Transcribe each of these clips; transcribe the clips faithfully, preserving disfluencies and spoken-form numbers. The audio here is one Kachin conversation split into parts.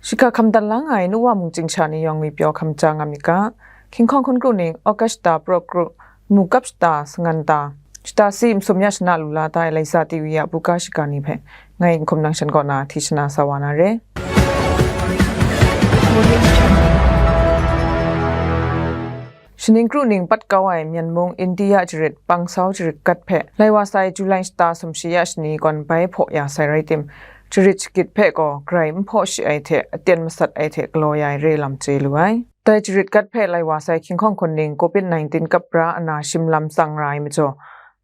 Shika hkam dan la nga ai nu wa mungchying sha ni yawng ngwi pyaw hkam ja nga myit ga, King Hkawng hkun kru ning August shata pra kru, mu kap shata sangan ta, shata si masum ya shana lu la tai Laisa T V a buga shiga ni hpe ngai Nhkum Nang Shan kaw na hti shana sa wa na re. Shaning kru ning pat kau ai Myen mung India jarit pangsau jarit gat hpe lai wa sai July shata sumshi ya shani gawn bai hpaw ya sai rai tim, jarit shagit hpe gaw grai n hpaw shi ai hte aten masat ai hte galaw ya ai re lam chye lu ai. Dai jarit gat hpe lai wa sai King Hkawng hkun ning covid nineteen kap ra ana shim lam tsang ra ai majaw,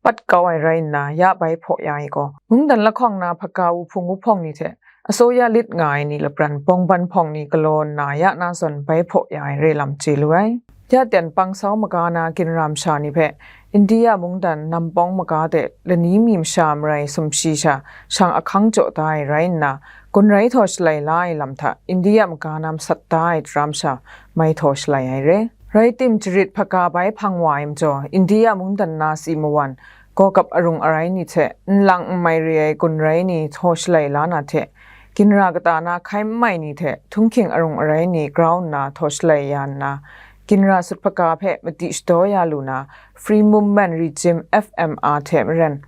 pat kau ai rai nna, ya bai hpaw ya ai gaw, mungdan lahkawng na hpaga wuhpung wuhpawng ni hte, asoya lit nga ai ni lapran bawngban hpawng ni galaw nna ya na zawn bai hpaw ya ai re lam chye lu ai. Ya ten pangsau maga na ginra masha ni hpe, India mungdan nampawng maga de lani mi masha marai sumshi sha shang ahkang jaw da ai rai nna, gun rai htaw shalai la ai lam hta India maga na masat da ai tara masha mai htaw shalai ai re. Rai tim, jarit hpaga bai hpang wa ai majaw, India mungdan na si mawan, gawgap arung arai ni hte, nlang n mai re ai gun rai ni htaw shalai la na hte, ginra kata na hkai n mai ni hte, htunghking arung arai ni grau nna htaw shalai ya nna, ginra sut hpaga hpe madi shadaw ya lu na, Free Movement Regime, F M R, hte maren,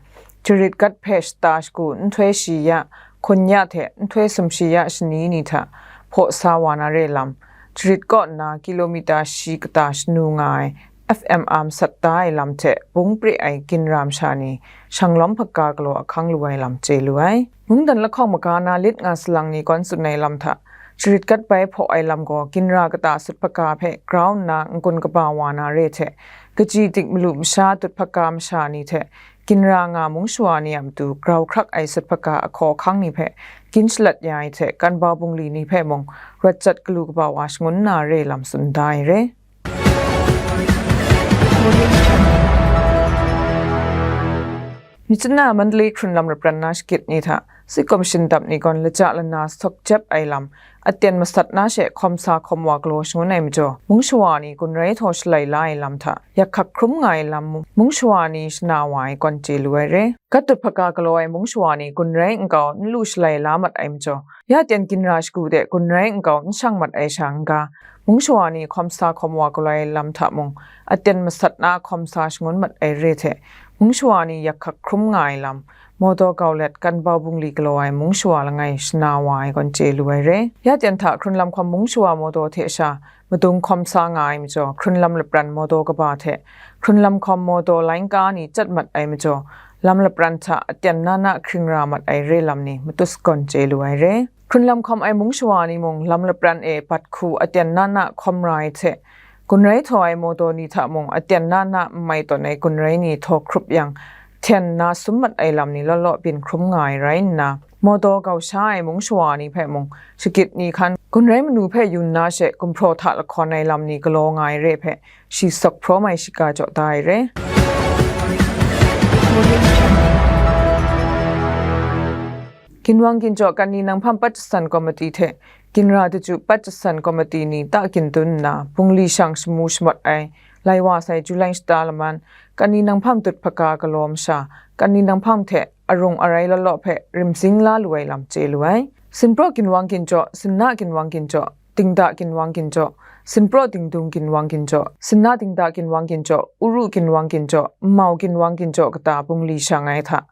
jarit gat hpe shata shagu nhtoi shi ya, hkun ya hte nhtoi sumshi ya shani ni hta hpaw sa wa na re lam, jarit kaw nna kilomita shi kata shanu nga ai F M R masat da ai lam hte bung pre ai ginra masha ni shanglawm hpaga galaw ahkang lu ai lam chye lu ai. Mungdan lahkawng maga na lit nga salang ni gawn tsun ai lam hta, jarit gat bai hpaw ai lam gaw ginra kata sut hpaga hpe grau nna n-gun kaba wa na re hte, kaji dik malu masha dut hpaga masha ni hte, ginra nga mung shawa ni a matu grau hkrak ai sut hpaga ahkaw ahkang ni hpe gin shalat ya ai hte, kanbau bungli ni hpe mung rawt jat galu kaba wa shangun na re lam tsun da ai re. Myitkyina Mandalay hkrunlam lapran na shagit ni hta, State Commission dap ni gawn laja lana sawk jep ai lam, aten masat na she hkawm sa hkawm wa galaw shangun ai majaw, mung shawa ni gun rai htaw shalai la ai lam hta, yak hkak hkrum nga ai lam mung shawa ni shana wa ai gawn chye lu ai re. Gat dut hpaga galaw ai mung shawa ni gun rai nkau n lu shalai la mat ai majaw, ya ten ginra shagu de gun rai nkau n shang mat ai sha n ga, mung shawa ni hkawm sa hkawm wa galaw ai lam hta mung, aten masat na hkawm sa shangun mat ai re hte, mung shawa ni yak hkak hkrum nga ai lam, mawdaw gau let kanbau bungli galaw ai mung shawa langai shana wa ai gawn chye lu ai re. Ya ten hta hkrunlam hkawm mung shawa mawdaw hte sha madung hkawm sa nga ai majaw, hkrunlam lapran mawdaw kaba hte hkrunlam hkawm mawdaw laika ni chyat mat ai majaw, lam lapran hta aten na na hkring ra mat ai re lam ni matut sagawn chye lu ai re. Hkrunlam hkawm ai mung shawa ni mung lam lapran e bat hku aten na na hkawm ra ai hte, gun rai htaw ai mawdaw ni hta mung aten na na n mai tawn ai gun rai ni htaw hkrup yang, hten nna sum mat ai lam ni law law byin hkrum nga ai rai nna, mawdaw gau sha ai mung shawa ni hpe mung shagit ni hkan gun rai manu hpe yun na she gumhpraw hta lahkawn ai lam ni galaw nga ai re hpe, shi sawk hpraw mai shiga jaw da ai re. Ginwang ginjaw Kani Nanghpam Pat Jasan Komiti hte Ginra Daju Pat Jasan Komiti ni ta gin dun nna, bungli shang shamu shamawt ai, lai wa sai July shata laman, Kani Nanghpam dut hpaga galaw masha, Kani Nanghpam hte arung arai law law hpe rimsing la lu ai lam chye lu ai. Sinpraw ginwang ginjaw, sinna ginwang ginjaw, dingda ginwang ginjaw, sinpraw dingdung ginwang ginjaw, sinna dingda ginwang ginjaw, uru ginwang ginjaw, nmau ginwang ginjaw kata bungli shang ai hta,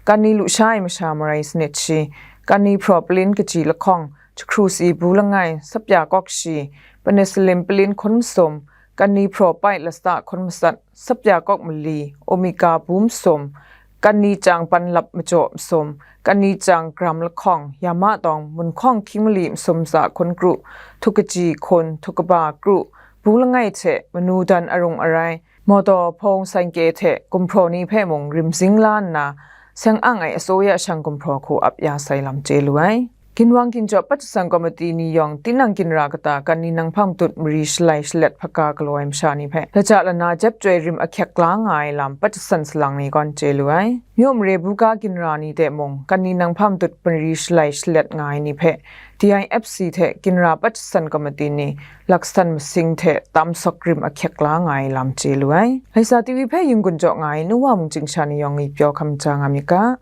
Kani lusha ai masha marai sanit shi, Kani hpraw palin kaji lahkawng, jahkru si bu langai, sapya kawk shi, penicillin palin hkun masum, Kani hpraw pai lasa hkun masat, sapya kawk mali, omega bu masum, Kani chyang panlap majaw masum, Kani chyang gram lahkawng, yama tawng, munhkawng hkying mali masum sa hkun kru, htuk kaji hkun, htuk kaba kru, bu langai hte manu dan arung arai, mawdaw hpawng sangke hte gumhpraw ni hpe mung rimsing la nna, seng ang ai asoya shang gumhpraw hku ap ya sai lam chye lu ai. Ginwang ginjaw Pat Jasan Komiti ni yawng tinang ginra kata Kani Nanghpam dut mari shalai shalet hpaga galaw ai masha ni hpe laja lana jep chyoi rim ahkyek la nga ai lam Pat Jasan salang ni gawn chye lu ai. Myaw mare buga ginra ni de mung Kani Nanghpam dut mari shalai shalet nga ai ni hpe D I F C hte Ginra Pat Jasan Komiti ni laksan masing hte tam sawk rim ahkyek la nga ai lam chye lu ai. Laisa T V hpe yin gun jaw nga ai nu wa mungchying sha ni yawng ngwi pyaw hkam ja nga myit ga.